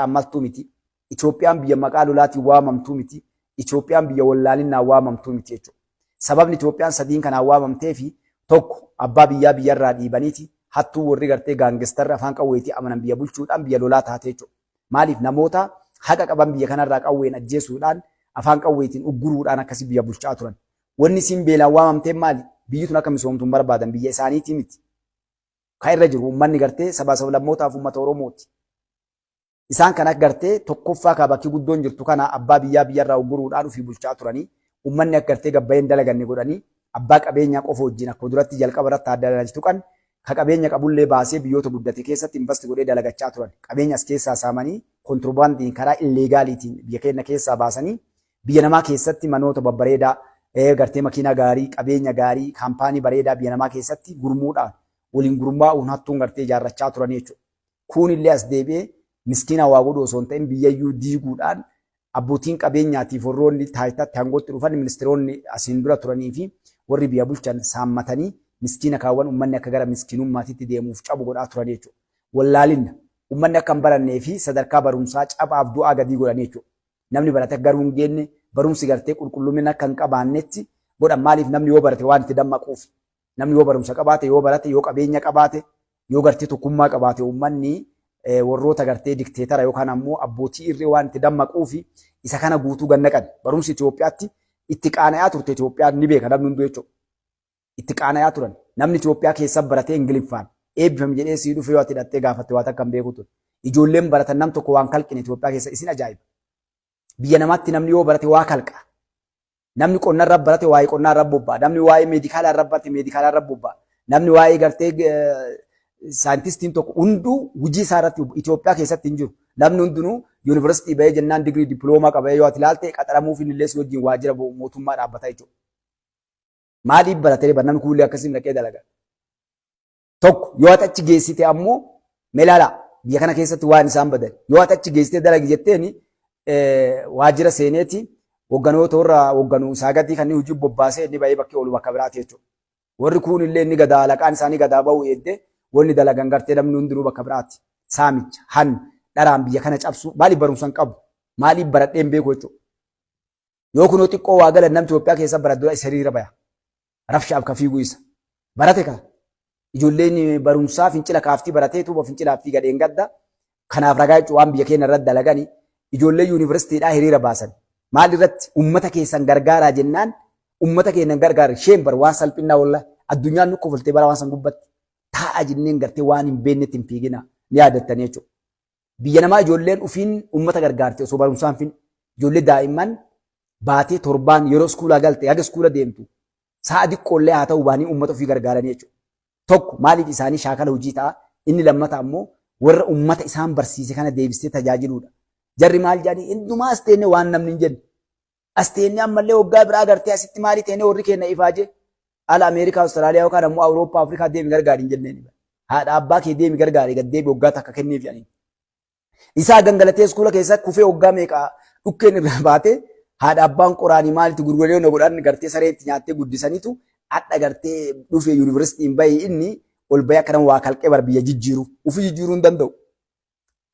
maltuu miti. Itoophiyaan biyya maqaa lolaatiin waamamtuu miti. Itoophiyaan biyya wallaalinnaan waamamtuu miti jechuudha. Sababni Itoophiyaan sadiin kanaan waamamtee fi tokko, abbaa biyyaa biyyarraa dhiibaniiti hattuu warri gartee gaangistarri afaan qawweetii amanan biyya bulchuudhaan biyya lolaa taate jechuudha. Maaliif namoota haqa qaban biyya kanarraa qawween ajjeesuudhaan, afaan qawweetiin ugguruudhaan akkasii biyya bulchaa turan. Wanni isiin beelaan waamamteen maali? Biyyi tun akka misoomtu hin barbaadan, biyya isaaniitii miti. Kan irra jiru uummanni gartee sabaa sablammootaaf uummata Oromooti. Isaan kan akka gartee tokkoffaa kaa bakki guddoon jirtu kana abbaa biyyaa biyyarraa ugguruudhaan ofii bulchaa turanii, uummanni akka gartee gabbayee hin dalaganne godhanii, abbaa qabeenyaa qofa wajjin akkuma duratti jalqaba irratti adda adda tuqan ka qabeenya qabullee baasee biyyoota guddate keessatti invest godhee dalagachaa turan. Qabeenya as keessaa saamanii kontiroobaandiin karaa illeegaaliitiin biyya keenya keessaa baasanii biyya namaa keessatti manoota babbareedaa, gartee makiinaa gaarii, qabeenya gaarii, kaampaanii bareedaa biyya namaa keessatti gurmuudhaan waliin gurmaa'uun hattuun gartee ijaarrachaa turan jechuudha. Kuunillee as deebi'ee miskiina waa godhu osoo hin ta'in biyyayyuu diiguudhaan abbootiin qabeenyaatiif warroonni taayitaatti aangootti dhufan, ministeeronni asiin dura turanii fi warri biyya bulchan saammatanii miskiina kaawwan uummanni akka gara miskiinummaatitti deemuuf cabu godhaa turan jechuudha. Wallaalinna uummanni akka hin barannee fi sadarkaa barumsaa cabaaf du'aa gadii godhan jechuudha. Namni barate akka garuu hin geenne, barumsi gartee qulqullumina akka hin qabaannetti godhan. Maaliif? Namni yoo barate waan itti dammaquuf. Namni yoo barumsa qabaate, yoo barate, yoo qabeenya qabaate, yoo gartee tokkummaa qabaate, uummanni warroota gartee dikteetara yookaan ammoo abbootii irree waan itti dammaquu fi isa kana guutuu gannaqan. Barumsi Itoophiyaatti itti qaana'aa turte Itoophiyaan ni beeka namni hunduu jechuudha. Itti qaana'aa turan. Namni Itoophiyaa keessa baratee Ingiliffaan eebbifame jedhee sii dhufe yoo ati hidhattee gaafatte waan takka hin beeku ture. Ijoolleen baratan nam tokko waan kalqine Itoophiyaa keessa, isin ajaa'iba. Biyya namaatti namni yoo barate waa kalqa. Namni qonna irra barate waa'ee qonnaa irra bobba'a. Namni waa'ee meedikaalaa irra barate meedikaalaa irra bobba'a. Namni waa'ee gartee saayintistiin tokko hunduu hojii isaa irratti Itoophiyaa keessatti hin jiru. Namni hundinuu yuunivarsiitii bahee jennaan digirii dippiloomaa qabee yoo ati ilaalte qaxaramuuf inni illee si wajjin waajjira mootummaa dhaabbata jechuudha. Maaliif baratee namni kuullee akkasiin dhaqee dalaga? Tokko yoo ati achi geessite ammoo, mee ilaala, biyya kana keessatti waan isaan badan, yoo ati achi geessitee dalagi jetteeni waajjira seeneeti hogganoota warra hogganuu isaa gadii kan hojii bobbaasee inni bahee bakkee oolu bakka biraati jechuudha. Warri kuun illee inni gadaa alaqaan isaanii gadaa bahu eeddee wanni dalagan gartee namni hundinuu bakka biraati. Saamicha, han, dharaan biyya kana cabsuu. Maaliif? Barumsa hin qabu. Maaliif? Baradhee hin beeku jechuudha. Yoo kunoo xiqqoo waa galan, namni Itoophiyaa keessa bara dura isa hiriira baya. Rabshaaf ka fiigu isa. Barate ka. Ijoolleen barumsaa fincila kaaftii baratee tuuba fincilaaf fiiga dheengadda. Kanaaf ragaa jechuun waan biyya keenya irratti dalagani ijoollee yuunivarsiitiidhaa hiriira baasan. Maal irratti? Uummata keessan gargaaraa jennaan uummata keenya gargaara. Sheen bar waan salphinnaa walla addunyaan nu kofaltee bara waan san gubbatti. Taa'aa jenneen gartee waan hin beeknetti hin fiigina ni yaadattanii jechuudha. Biyya namaa ijoolleen ufiin uummata gargaarte osoo barumsaan fin ijoollee daa'imman baatee torbaan yeroo iskuulaa galte haga iskuula deemtu sa'a diqqoollee haa ta'u baanii uummata ofii gargaaranii jechuudha. Tokko maaliif? Isaanii shaakala hojii ta'a, inni lammata ammoo warra uummata isaan barsiise kana deebistee tajaajiluudha. Jarri maal jedhanii hundumaa as teenne waan namni hin jenne. As teenne ammallee waggaa biraa gartee asitti maalii teenne warri keenya ifaajee ala Ameerikaa, Awustiraaliyaa yookaan ammoo Awurooppaa, Afrikaa deemi gargaari hin jenneen. Haadha abbaa kee deemi gargaari, gad deebi waggaa takka kenneef jedhanii. Isaa gangalatee iskuula keessa kufee waggaa meeqa dhukkeen irraa baatee haadha abbaan qoraanii maalitti gurguranii na godhan gartee sareetti nyaattee guddisaniitu hadha gartee dhufee yuunivarsiitiin bahee inni ol bahee akka nama waa kalqee bara biyya jijjiiru ofii jijjiiruu hin danda'u.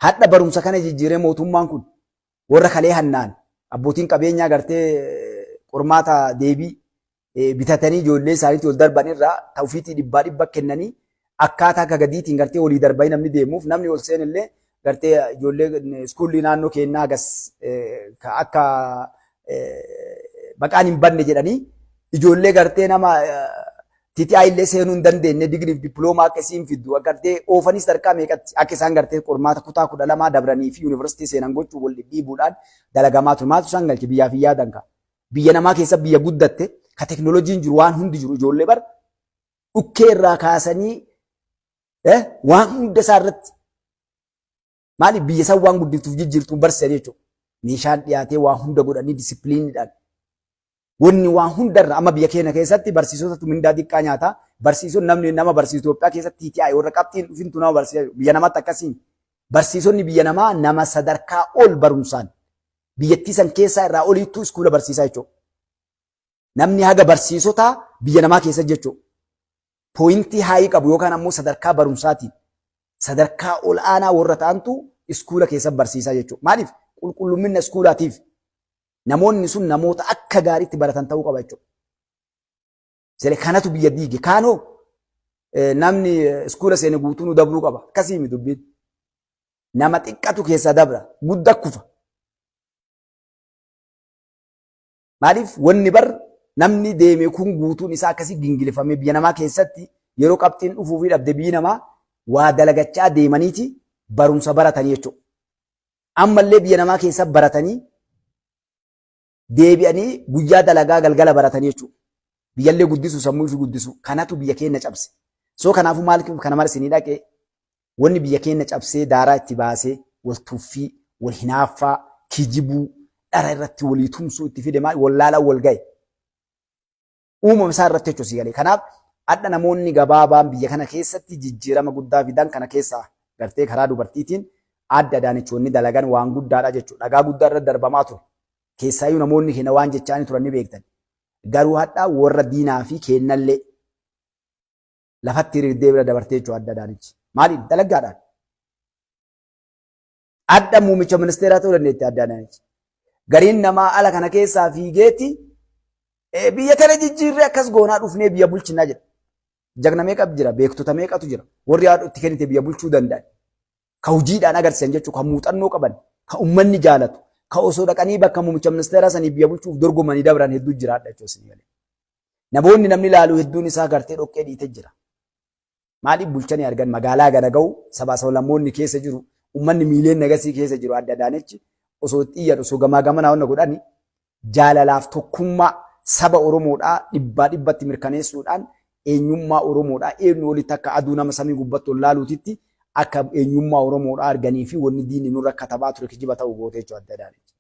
Hadha barumsa kana jijjiiree mootummaan kun warra kalee hannaan abbootiin qabeenyaa gartee qormaata deebii bitatanii ijoollee isaaniitti ol darban irraa ta'ufiitii dhibbaa dhibba kennanii akkaataa akka gadiitiin gartee olii darbanii namni deemuuf namni ol seenillee gartee ijoollee iskuullii naannoo keenyaa gas akka maqaan hin badne jedhanii ijoollee gartee nama TTI illee seenuu hin dandeenye digiriif dippiloomaa akka isiin fiddu gartee oofanii sadarkaa meeqatti akka isaan gartee qormaata kutaa 12 dabranii fi yuunivarsiitii seenan gochuu wal dhidhiibuudhaan dalagamaa ture. Maaltu isaan galche? Biyyaaf hin yaadan kaa. Biyya namaa keessa biyya guddatte ka teknooloojiin jiru, waan hundi jiru, ijoollee bar dhukkee irraa kaasanii waan hunda isaa irratti maaliif biyya isaan waan guddiftuuf jijjiirtuun barsiisan jechuudha. Meeshaan dhiyaatee waan hunda godhanii disipiliiniidhaan. Wanni waan hundarra amma biyya keenya keessatti barsiisotatu mindaa xiqqaa nyaata. Barsiisonni namni nama barsiisu Itoophiyaa keessatti TTI warra qabxiin dhufintu nama barsiisa. Biyya namaatti akkasiin. Barsiisonni biyya namaa nama sadarkaa ol barumsaan biyyattii san keessaa irraa oliittuu iskuula barsiisaa jechuudha. Namni haga barsiisotaa biyya namaa keessa jechuudha. Pooyintii haayii qabu yookaan ammoo sadarkaa barumsaatiin sadarkaa ol aanaa warra ta'antu Iskuula keessa barsiisaa jechuudha. Maaliif? Qulqullumminna iskuulaatiif namoonni sun namoota akka gaariitti baratan ta'uu qaba jechuudha. Sile kanatu biyya diige. Kaanoo namni iskuula seene guutuu nu dabruu qaba. Akkasii miti dubbiin. Nama xiqqatu keessaa dabra. Gudda kufa. Maaliif wanni bar namni deeme kun guutuun isaa akkasii gingilifamee biyya namaa keessatti yeroo qabxiin dhufuu fi dhabde biyyi namaa waa dalagachaa deemaniiti barumsa baratanii jechuudha. Ammallee biyya namaa keessa baratanii deebi'anii guyyaa dalagaa galgala baratanii jechuudha. Biyyallee guddisu sammuu fi guddisu kanatu biyya keenya cabse. So kanaafuu maal kana mara isinii dhaqee wanni biyya keenya cabsee daaraa itti baasee wal tuffii, wal hinaaffaa, kijibuu, dhara irratti walii tumsuu itti fide maal wallaalaan wal gahe. Uumama isaa irratti jechuun si galee. Kanaaf hadha namoonni gabaabaan biyya kana keessatti jijjiirama guddaa fidan kana keessaa gartee karaa dubartiitiin adda Adaanech wanni dalagan waan guddaadha jechuudha. Dhagaa guddaa irra darbamaa ture. Keessaayyuu namoonni keenya waan jechaanii turan ni beektan. Garuu hadha warra diinaa fi keennallee lafatti hiriirdee bira dabartee jechuudha adda Adaanech. Maaliin dalaggaadhaan. Adda muumicha ministeeraa ta'uu dandeetti adda Adaanech. Gariin namaa ala kana keessaa fiigeeti biyya kana jijjiirree akkas goonaa dhufnee biyya bulchinaa jedha. Jagna meeqatu jira? Beektota meeqatu jira? Warri haadha itti kennite biyya bulchuu danda'an. Ka hojiidhaan agarsiisan jechuudha. Ka muuxannoo qaban. Ka uummanni jaalatu. Ka osoo dhaqanii bakka muumicha ministeeraa sanii biyya bulchuuf dorgomanii dabran hedduu jiraadha jechuudha. Namoonni namni ilaalu hedduun isaa gartee dhoqqee dhiite jira. Maaliif bulchanii argan magaalaa gana ga'u sabaa sablammoonni keessa jiru uummanni miileen nagasii keessa jiru adda Adaanechi osoo xiyyan osoo gamaa gamanaa wanna godhani jaalalaaf tokkummaa saba Oromoodhaa dhibbaa dhibbatti mirkaneessuudhaan eenyummaa Oromoodhaa eenyu walitti akka aduu nama samii gubbatti ol laaluutitti akka eenyummaa Oromoodhaa arganii fi wanni diinni nurra katabaa ture kijiba ta'uu goote jechuudha adda Adaanechi.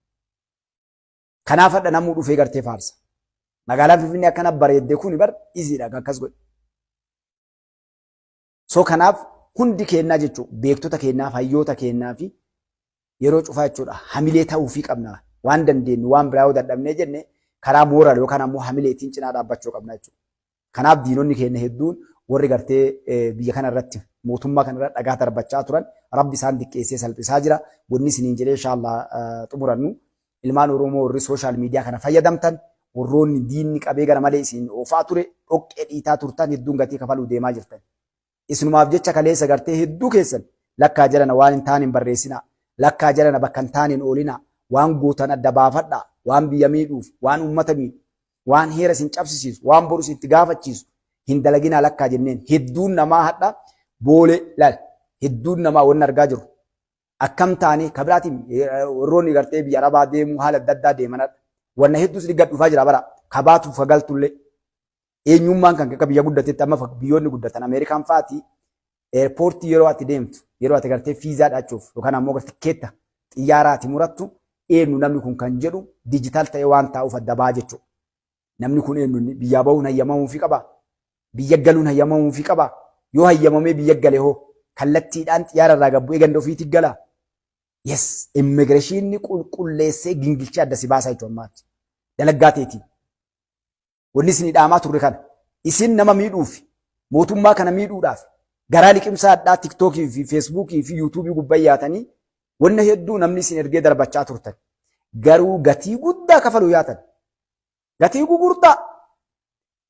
Kanaaf hadha namuu dhufee gartee faarsa. Magaalaan Finfinnee akkana bareedde kuni bar iziidha akkas godhe. So kanaaf hundi keennaa jechuun beektota keennaaf hayyoota keennaa fi yeroo cufaa jechuudha hamilee ta'uufii qabna waan dandeenyu waan biraa yoo dadhabnee jenne karaa mooral yookaan ammoo hamileetiin cinaa dhaabbachuu qabna jechuudha. Kanaaf diinonni keenya hedduun warri gartee biyya kana irratti mootummaa kana irra dhagaa darbachaa turan rabbi isaan diqqeessee salphisaa jira. Wanni isiniin jedhee inshaallah xumurannu ilmaan Oromoo warri sooshaal miidiyaa kana fayyadamtan warroonni diinni qabee gara malee isin oofaa ture dhoqqee dhiitaa turtan hedduun gatii kafaluu deemaa jirtan. Isinumaaf jecha kaleessa gartee hedduu keessan lakkaa jalana waan hin taane hin barreessinaa. Lakkaa jalana bakka hin taane hin oolinaa. Waan gootan adda baafadhaa. Waan biyya miidhuuf, waan uummata miidhu, waan heera isin cabsisiisu, waan boru isin itti gaafachiisu hin dalaginaa lakkaa jenneen. Hedduun namaa hadha boolee laal hedduun namaa wanni argaa jiru. Akkam taane kabiraatiin warroonni gartee biyya arabaa deemuu haala adda addaa deeman hadha. Wanna hedduus ni gad dhufaa jira bara. Kabaatuuf kagaltullee. Eenyummaan kan akka biyya guddatetti amma biyyoonni guddatan Ameerikaan faati eerpoortii yeroo ati deemtu yeroo ati gartee fiizaa dhaachuuf yookaan ammoo tikkeetta xiyyaaraa ati murattu eenyu namni kun kan jedhu diijitaal ta'ee waan taa'uuf adda ba'a jechuudha. Namni kun eenyu inni biyyaa bahuun hayyamamuufii qaba. Biyya galuun hayyamamuufii qaba. Yoo hayyamamee biyya gale hoo kallattiidhaan xiyyaara irraa gad bu'ee ganda ofiitti gala. Yes, immigireeshinni qulqulleessee gingilchee adda si baasa jechuudha ammaatti. Dalaggaa teetiin. Wanni isinii dhaamaa turre kana. Isin nama miidhuuf, mootummaa kana miidhuudhaaf garaa liqimsaa addaa tiktookii fi feesbuukii fi yuutuubii gubbaa yaatanii wanna hedduu namni isin ergee darbachaa turtan. Garuu gatii guddaa kafaluu yaatan. Gatii gugurdaa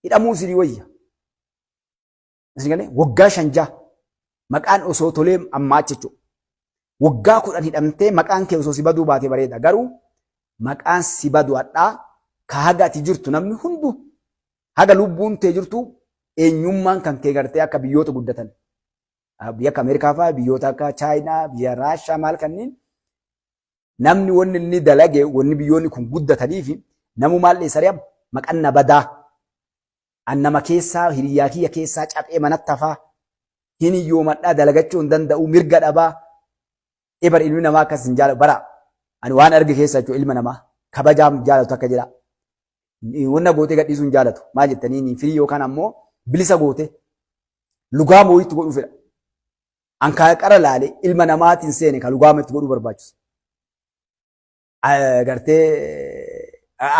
hidhamuu isinii wayya. Isin galee waggaa 5 6 maqaan osoo tolee ammaa achi jechuudha. Waggaa 10 hidhamtee maqaan kee osoo si baduu baate bareeda. Garuu maqaan si badu hadhaa ka haga ati jirtu namni hundu haga lubbuun tee jirtu eenyummaan kan kee gartee akka biyyoota guddatan biyya akka Ameerikaa fa'aa biyyoota akka Chaayinaa biyya Raashaa maal kanneen namni wanni inni dalage wanni biyyoonni kun guddatanii fi namu maal dheessaree maqaan na badaa An nama keessaa hiriyyaa kiyya keessaa caphee manatti hafaa hin hiyyoomadhaa dalagachuu hin danda'u mirga dhabaa ebar ilmi namaa akkas hin jaalatu bara ani waan arge keessa jechuudha ilma namaa kabajaam jaalatu akka jedha wanna gootee gadhiisuu hin jaalatu maal jettanii firii yookaan ammoo bilisa gootee lugaama wayiitti godhuu fedha. An kaa qara laale ilma namaatiin seene ka lugaama itti godhuu barbaachisu. Gartee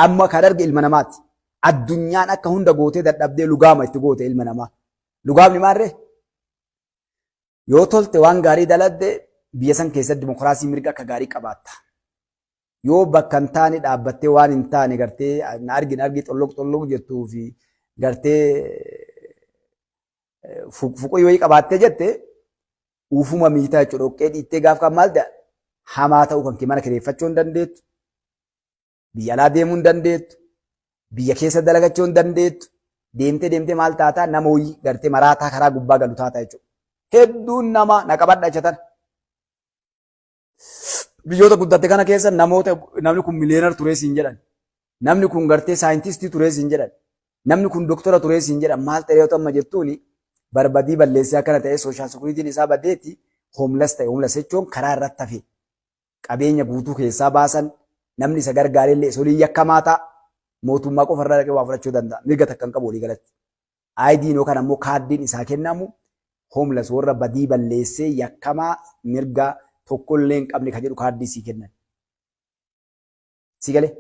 amma kan arge ilma namaati. Addunyaan akka hunda gootee dadhabdee lugaama itti goote ilma namaa. Lugaamni maalree? Yoo tolte waan gaarii daladde biyya san keessatti dimokiraasii mirga akka gaarii qabaatta. Yoo bakka hin taane dhaabbattee waan hin taane gartee na argi na argi xolloq xolloq jettuu fi gartee fuquu wayii qabaattee jette uufuma miitaa jechuudha. Dhoqqee dhiittee gaaf kan maal ta'a hamaa ta'uu kan kee mana kireeffachuu hin dandeettu. Biyya alaa deemuu hin dandeettu. Biyya keessa dalagachuu hin dandeettu. Deemtee deemtee maal taataa nama wayii gartee maraataa karaa gubbaa galu taataa jechuudha. Hedduun nama na qabadha jecha Biyyoota guddatte kana keessa namoota namni kun millionaire turee siin jedhan. Namni kun gartee saayintistii turee siin jedhan. Namni kun doktora turee siin jedhan maal ta'ee yoo amma jettuuni barbadii balleessee akkana ta'ee social securityn isaa badeeti homeless ta'e. Homeless jechuun karaa irratti hafe qabeenya guutuu keessaa baasan namni isa gargaarellee isa olii yakkamaa ta'a. Mootummaa qofa irraa dhaqee waa fudhachuu danda'a. Mirga takka hin qabu walii galatti. ID'n yookaan ammoo kaardiin isaa kennamu homeless warra badii balleessee yakkamaa mirga tokkollee hin qabne kan jedhu kaardii sii kennan. Si galee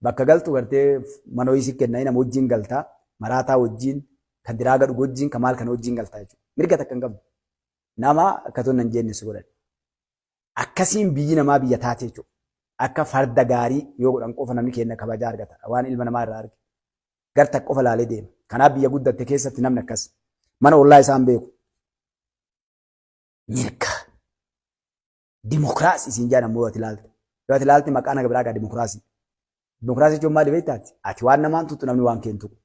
bakka galtu gartee mana hojii si kennan nama wajjin galtaa maraataa wajjin kan diraaga dhugu wajjin kan maal kana wajjin galtaa jechuudha. Mirga takka hin qabdu. Nama akka tonna hin jenne si godhan. Akkasiin biyyi namaa biyya taate jechuudha. Akka farda gaarii yoo godhan qofa namni keenya kabajaa argata. Waan ilma namaa irraa arge. Gar takka qofa laalee deema. Kanaaf biyya guddatte keessatti namni akkas. Mana ollaa isaan beeku. Mirga. Dimokiraasii siin jedhan ammoo yoo ati ilaalte. Yoo ati ilaalte maqaa naga biraa qaba dimokiraasii. Dimokiraasii jechuun maali beektaati? Ati waan namaan tuttu namni waan kee hin tuqu.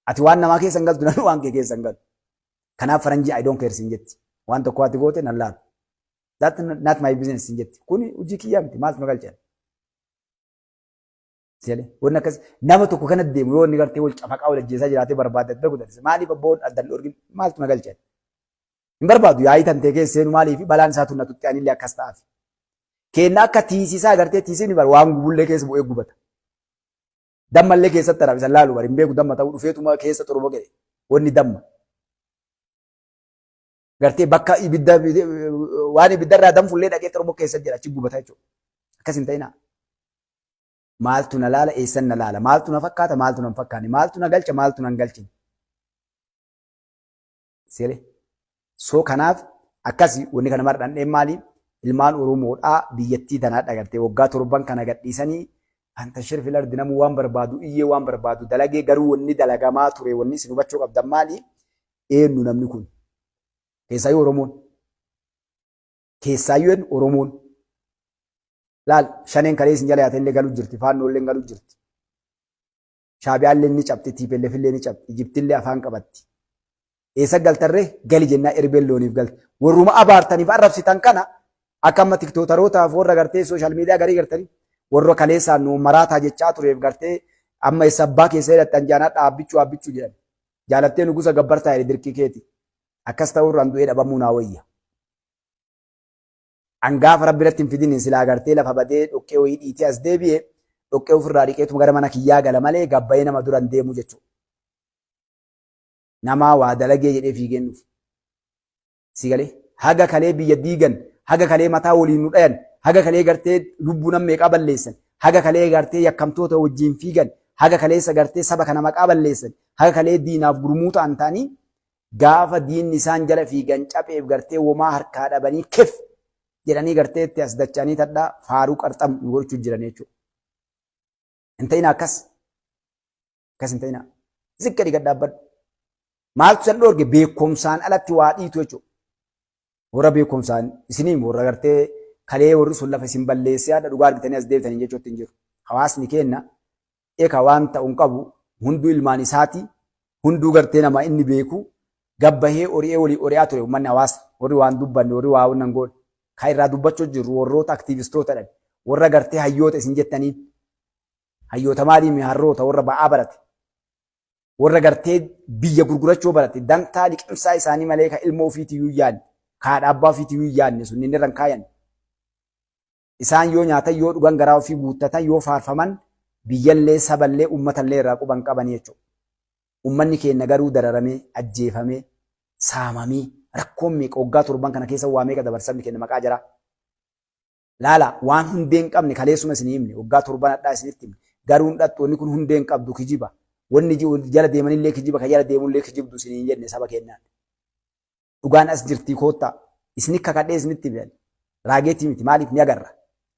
Ati waan namaa keessa hin galtu namni waan kee keessa hin galu. Kanaaf faranjii "I don't care" siin jetti. Waan tokko ati goote nan laalu. "That not my business" siin jetti. Kuni hojii kiyyaa miti, maaltu na galchan? Seele wanni akkas nama tokko kana deemu yoo inni gartee wal cafaqaa wal ajjeesaa jiraatee barbaadde adda godhate maaliif abboon addan dhorgin maaltu na galchan? Hin barbaadu yaa'ii tantee keessa seenu maaliif balaan isaa tun na tutti anillee akkas ta'aaf. Kenna akka tiisisaa gartee tiisini bar waan gubullee keessa bu'ee gubata. Dammallee keessatti araaf isa laalu bar hin beeku damma ta'uu dhufeetuma keessa xuruma ga'e wanni damma. Gartee bakka ibidda waan ibiddarraa danfullee dhaqee xuruma keessa jira achi gubata jechuudha. Akkas hin ta'inaa. Maaltu na laala, eessan na laala, maaltu na fakkaata, maaltu na hin fakkaanne, maaltu na galcha, maaltu na hin galchine? Seele. So kanaaf akkasi wanni kana mara dhandheen maali? Ilmaan Oromoodhaa biyyattii tanaa dhagartee waggaa 7 kana gadhiisanii فانتشروا في الأرض namuu waan barbaadu iyyee waan barbaadu dalagee garuu wanni dalagamaa ture wanni isin hubachuu qabdan maali? Eenyu namni kun? Keessaayyuu Oromoon. Keessaayyuu eenyu Oromoon. Laal, shaneen kalee isin jala yaate illee galuu jirti, faannoollee galuu jirti. Shaabiyaallee ni cabxi, TPLF illee ni cabxi, Ijiptillee afaan qabatti. Eessa galtarree gali jennaa erbeen looniif galte. Warruma abaartaniif arrabsitan kana akka amma tiktootarootaaf warra gartee social media garii gartanii warra kaleessaan nu maraataa jechaa tureef gartee amma eessa abbaa keessa hidhattan jaanaa dhaabbichuu dhaabbichuu jedhan. Jaalattee nugusa gabbartaa jedhe dirqii keeti. Akkas ta'uu irraan du'ee dhabamuu naa wayya. An gaafa rabbi irratti hin fidin silaa gartee lafa badee dhoqqee wayii dhiitee as deebi'e dhoqqee ofirraa dhiqeetuma gara mana kiyyaa gala malee gabbayee nama dura hin deemu jechuudha. Namaa waa dalagee jedhee fiigeen dhufu. Si galee haga kalee biyya diigan, haga kalee mataa waliin nu dhayan, haga kalee gartee lubbuu nam meeqaa balleessan, haga kalee gartee yakkamtoota wajjin fiigan, haga kaleessa gartee saba kana maqaa balleessan, haga kalee diinaaf gurmuu ta'an ta'anii gaafa diinni isaan jala fiigan capheef gartee womaa harkaa dhabanii kef jedhanii gartee itti as dacha'anii tadhaa faaruu qarxam nu gochuu jiran jechuudha. Hin ta'inaa akkas. Akkas hin ta'inaa. Ziqqa dhiqadhaa dhaabbadhu. Maaltu san dhoorge? Beekumsaan alatti waa dhiitu jechuudha. Warra beekumsaan isiniin warra gartee kalee warri sun lafa isin balleessee haadha dhugaa argitanii as deebitanii jechuutti hin jiru. Hawaasni keenna eka waan ta'u hin qabu, hunduu ilmaan isaati, hunduu gartee nama inni beeku gabbahee ori'ee walii ori'aa ture. Uummanni hawaasni warri waan dubbanne warri waa wannan goone kan irraa dubbachuu jirru warroota aktiivistootadha, warra gartee hayyoota isin jettaniin hayyoota maalii harroota warra ba'aa barate warra gartee biyya gurgurachuu barate dantaa liqimsaa isaanii malee kan ilma ofiitiyyuu yaadne ka haadha abbaa ofiitiyyuu yaadne sunniin irra hin kaayan. Isaan yoo nyaatan yoo dhugan garaa ofii guuttatan yoo faarfaman biyyallee saballee uummatallee irraa quban qabanii jechuudha. Uummanni keenya garuu dararamee, ajjeefamee, saamamee rakkoon meeqa waggaa 7 kana keessa waa meeqa dabarsabni keenya maqaa jaraa. Laala, waan hundee hin qabne kaleessuma isin himne, waggaa 7 hadhaa isinitti himne. Garuu hin dhattu, wanni kun hundee hin qabdu, kijiba. Wanni jala deemanillee kijiba, kan jala deemullee kijibdu isin hin jenne saba keenyaan. Dhugaan as jirtii koottaa. Isini kakadhee isinitti hime. Raageetii miti maaliif ni agarra.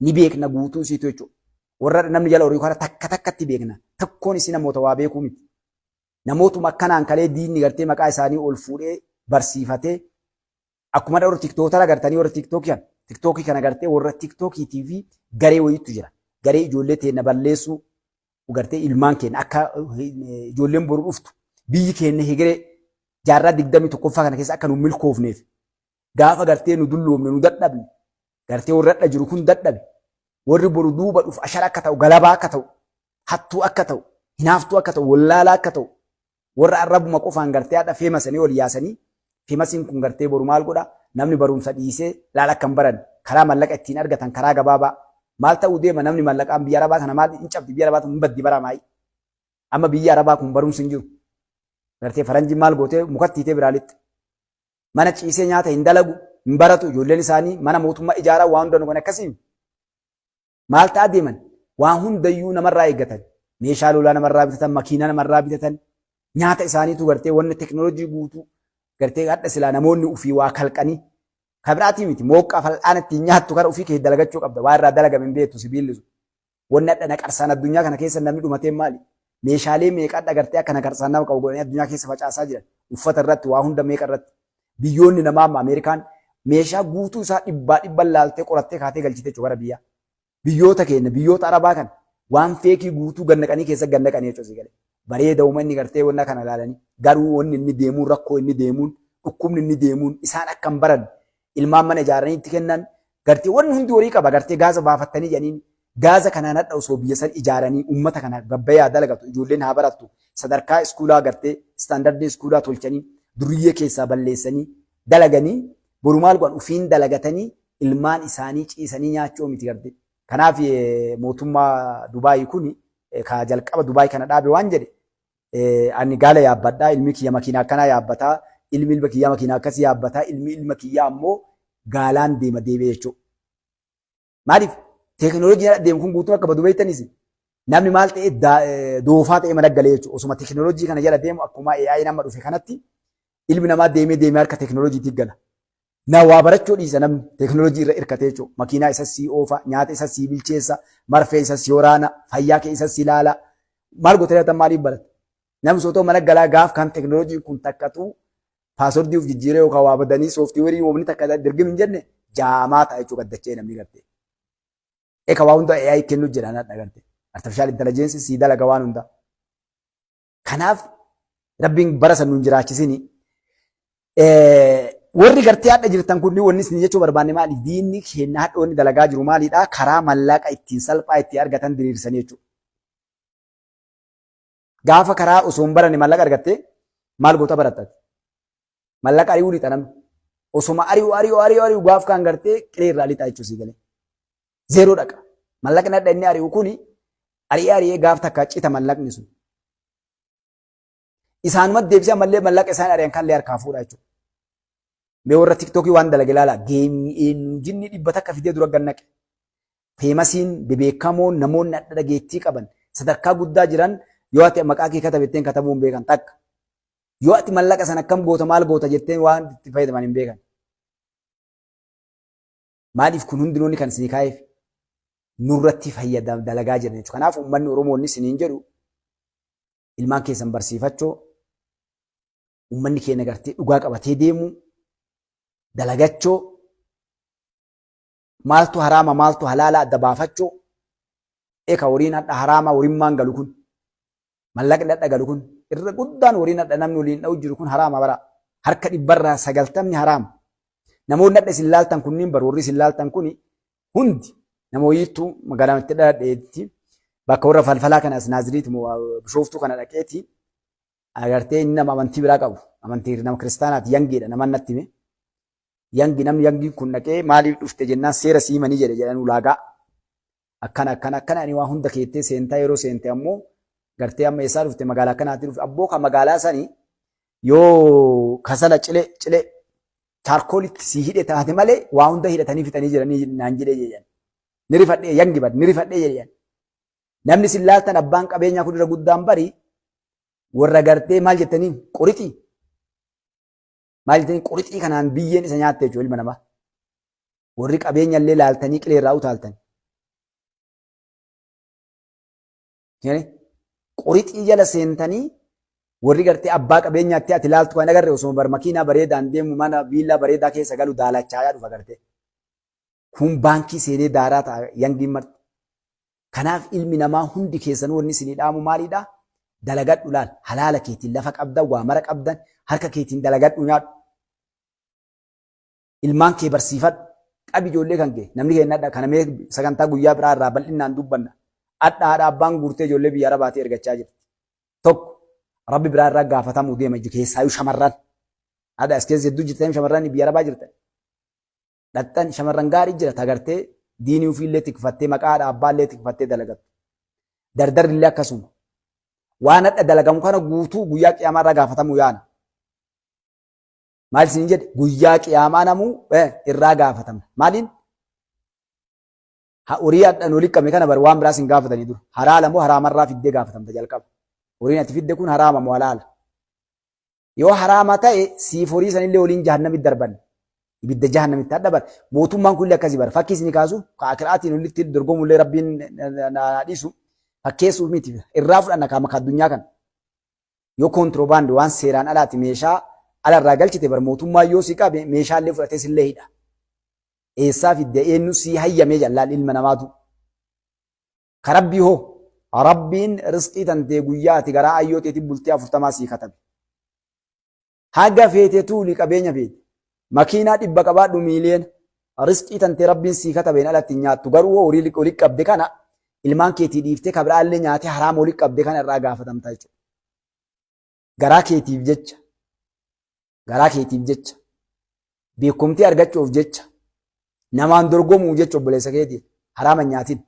Ni beekna guutuu isiitu jechuudha. Warra namni jala horii kana takka takkatti beekna. Tokkoon isii namoota waa beekuu miti. Namootuma akkanaan kalee diinni gartee maqaa isaanii ol fuudhee barsiifatee akkuma warra tiktootara gartanii warra tiktookii kana tiktookii kana gartee warra tiktookiitii fi garee wayiitu jira. Garee ijoollee teenna balleessuu gartee ilmaan keenya akka ijoolleen boru dhuftu biyyi keenya hegeree jaarraa 21ffaa kana keessa akka nu milkoofneef gaafa gartee nu dulloomne nu dadhabne gartee warra hadha jiru kun dadhabe warri boru duuba dhufu ashara akka ta'u galabaa akka ta'u hattuu akka ta'u hinaaftuu akka ta'u wallaalaa akka ta'u warra arrabuma qofaan gartee hadha feemasanii ol yaasanii feemasiin kun gartee boru maal godha namni barumsa dhiisee laala akka hin baranne karaa mallaqa ittiin argatan karaa gabaabaa maal ta'uu deema namni mallaqaan biyya arabaa kana maal hin cabdi biyya arabaa tun hin baddi bara maayii amma biyya arabaa kun barumsi hin jiru gartee faranjiin maal gootee mukatti hiitee biraa lixxe Mana ciisee nyaata hin dalagu, hin baratu, ijoolleen isaanii mana mootummaa ijaaraa waan hunda kan akkasii. Maal ta'a deeman? Waan hundayyuu namarraa eeggatan. Meeshaa lolaa namarraa bitatan, makiinaa namarraa bitatan, nyaata isaaniitu gartee wanni teknooloojii guutuu gartee hadha silaa namoonni ofii waa kalqanii kan biraatii miti mooqqaa fal'aana ittiin nyaattu kana ofii kee dalagachuu qabda waa irraa dalagame hin beektu sibiilli sun. Wanni hadha naqarsaan addunyaa kana keessa namni dhumateen maali? Meeshaalee meeqa hadha gartee akka naqarsaan nama qabu godhanii addunyaa keessa facaasaa jiran. Uffata irratti waa hunda meeqa irratti. Biyyoonni namaa amma Ameerikaan meeshaa guutuu isaa dhibbaa dhibban laaltee qorattee kaatee galchite jechuudha gara biyyaa. Biyyoota keenya biyyoota Arabaa kana waan feekii guutuu gannaqanii keessa gannaqanii jechuudha galee. Bareeda uummanni gartee wanna kana ilaalanii garuu wanni inni deemuun rakkoo inni deemuun dhukkubni inni deemuun isaan akka hin baranne ilmaan mana ijaaranii itti kennan gartee wanni hundi horii qaba gartee gaaza baafattanii jedhaniin gaaza kanaan hadha osoo biyya san ijaaranii ummata kana gabbayaa dalagatu ijoolleen haa barattu sadarkaa iskuulaa gartee istaandardii iskuulaa tolchanii duriyyee keessaa balleessanii dalaganii boru maal godhan ufiin dalagatanii ilmaan isaanii ciisanii nyaachuu miti gartee. Kanaaf mootummaa Dubaayii kun ka jalqaba Dubaay kana dhaabe waan jedhe ani gaala yaabbadha ilmi kiyya makiinaa akkanaa yaabbataa ilmi ilma kiyyaa makiinaa akkasii yaabbataa ilmi ilma kiyyaa ammoo gaalaan deema deebi'e jechuudha. Maaliif teekinooloojiin deemu kun guutuun akka badu beektanis namni maal ta'e doofaa ta'e mana galee jechuudha. Osuma teekinooloojii kana jala deemu akkuma AI nama dhufe kanatti ilmi namaa deemee deemee harka teekinooloojiitti gala. Na waa barachuu dhiisa namni teekinooloojii irra hirkatee jechuudha. Makiinaa isa sii oofa, nyaata isa sii bilcheessa, marfee isa sii waraana, fayyaa kee isa sii ilaala. Maal gootee laata maaliif barata? Namni sootoo mana galaa gaaf kan teekinooloojiin kun takkatu paaswordii of jijjiiree yookaan waa badanii sooftiweerii woomni takka dirgim hin jenne jaamaa ta'a jechuudha gaddachee namni gartee. Eka waa hunda AI kennu jedha nadha garte. Artificial intelligence sii dalaga waan hunda. Kanaaf rabbiin bara san nun jiraachisini. Warri gartee hadha jirtan kun wanni isin jechuu barbaanne maali? Diinni keenya hadha wanni dalagaa jiru maalidha? Karaa mallaqa ittiin salphaa ittiin argatan diriirsanii jechuudha. Gaafa karaa osoo hin baranne mallaqa argattee maal goota barattati? Mallaqa ari'uu lixa namni. Osoma ari'u ari'u ari'u ari'u gaaf kaan gartee qilee irraa lixa jechuudha sii galee. Zeeroo dhaqa. Mallaqni hadha inni ari'u kuni ari'ee ari'ee gaaf takka cita mallaqni sun. Isaanumatti deebisee ammallee mallaqa isaan ari'an kanallee harkaa fuudha jechuudha. Mee warra tiktookii waan dalage ilaala. Geemii eenyu jinni 100 fidee dura gannaqe. Feemasiin bebeekamoon namoonni adda dhageettii qaban sadarkaa guddaa jiran yoo ati maqaa kee katabetteen katabuu hin beekan takka. Yoo ati mallaqa sana akkam goota maal goota jetteen waan itti fayyadaman hin beekan. Maaliif kun hundinoonni kan isinii kaa'eef nurratti fayyadam dalagaa jiran jechuudha. Kanaaf uummanni Oromoonni isiniin jedhu ilmaan keessan barsiifachoo uummanni keenya gartee dhugaa qabatee deemuu dalagachoo maaltu haraama maaltu halaala adda baafachoo eka horiin hadha haraama horimmaan galu kun mallaqni hadha galu kun irra guddaan horiin hadha namni waliin dha'u jiru kun haraama bara harka 90% haraama namoonni hadha isin laaltan kunniin bar warri isin laaltan kuni hundi nama wayiittu magaalaa itti dhaladheetti bakka warra falfalaa kana as naaziriiti bishooftuu kana dhaqeeti agartee inni nama amantii biraa qabu amantii nama kiristaanaati yangiidha nama natti hime yangi namni yangiin kun dhaqee maaliif dhufte jennaan seera sii himanii jedhe jedhan ulaagaa akkana akkana akkana ani waa hunda keettee seentaa yeroo seente ammoo gartee amma eessaa dhufte magaalaa akkanaatti dhufte abboo ka magaalaa sanii yoo kasala cile cile chaarkoolitti sii hidhe taate malee waa hunda hidhatanii fixanii jiranii naan jedhee jedhan ni rifadhee yangi bad ni rifadhee jedhan namni isin laaltan abbaan qabeenyaa kun irra guddaan bari warra gartee maal jettanii qurixii maal jettanii qurixii kanaan biyyeen isa nyaatte jechuudha ilma namaa. Warri qabeenya illee laaltanii qilee irraa utaaltan. Qorixii jala seentanii warri gartee abbaa qabeenyaatti ati laaltu kan agarre osoo bar makiinaa bareedaan deemu mana viillaa bareedaa keessa galu daalachaayaa dhufa gartee. Kun baankii seenee daaraa ta'a yangiin marti. Kanaaf ilmi namaa hundi keessanuu wanni isinii dhaamu maalidha? Dalagadhu laal halaala keetiin lafa qabdan waa mara qabdan harka keetiin dalagadhu nyaadhu. Ilmaan kee barsiifadhu. Qabi ijoollee kan kee. Namni keenya adha kana mee sagantaa guyyaa biraa irraa bal'inaan dubbanna. Adha haadha abbaan guurtee ijoollee biyya Arabaatii ergachaa jirti. Tokko rabbi biraa irraa gaafatamuu deema jechuudha. Keessaayyuu shamarran. Adha as keessa hedduu jirtan shamarran biyya Arabaa jirtan. Dhaqxan shamarran gaarii jira tagartee diinii ofiillee tikfattee maqaa haadha abbaallee tikfattee dalagattu. Dardarri illee akkasuma. Waan hadha dalagamu kana guutuu guyyaa qiyaamaa irraa gaafatamuu yaana. Maal isin jedhe guyyaa qiyaamaa namuu irraa gaafatamna. Maaliin? Horii hadhan olii qabne kana bar waan biraas hin gaafatanii dura. Halaala moo haraamarraa fiddee gaafatamta jalqaba. Horiin ati fidde kun haraama moo halaala? Yoo haraama ta'e siif horii sanillee waliin jahannamitti darban. Ibidda jahannamitti hadha bar. Mootummaan kunillee akkasii bara. Fakkii isin kaasu ka akiraatiin olitti dorgomullee rabbiin na dhiisu fakkeessuuf miti. Irraa fudhanna kaama ka addunyaa kana. Yoo koontiroobaandi waan seeraan alaati meeshaa alarraa galchite bar mootummaan yoo si qabe meeshaallee fudhatee sillee hidha. Eessaa fidde eenyu sii hayyamee jallaan ilma namaatu. Ka rabbii hoo rabbiin risqii tantee guyyaa ati garaa ayyoo teetii bultee 40 sii katabe. Haga feete tuuli qabeenya feete. Makiinaa 100 qabaadhu miiliyoona. Risqii tantee rabbiin sii katabeen alatti hin nyaattu. Garuu hoo horii walitti qabde kana ilmaan keetii dhiiftee ka biraallee nyaatee haraama walitti qabde kana irraa gaafatamta jechuudha. Garaa keetiif jecha garaa keetiif jecha beekumtii argachuuf jecha namaan dorgomuu jecha obboleessa keetiif haraama hin nyaatin.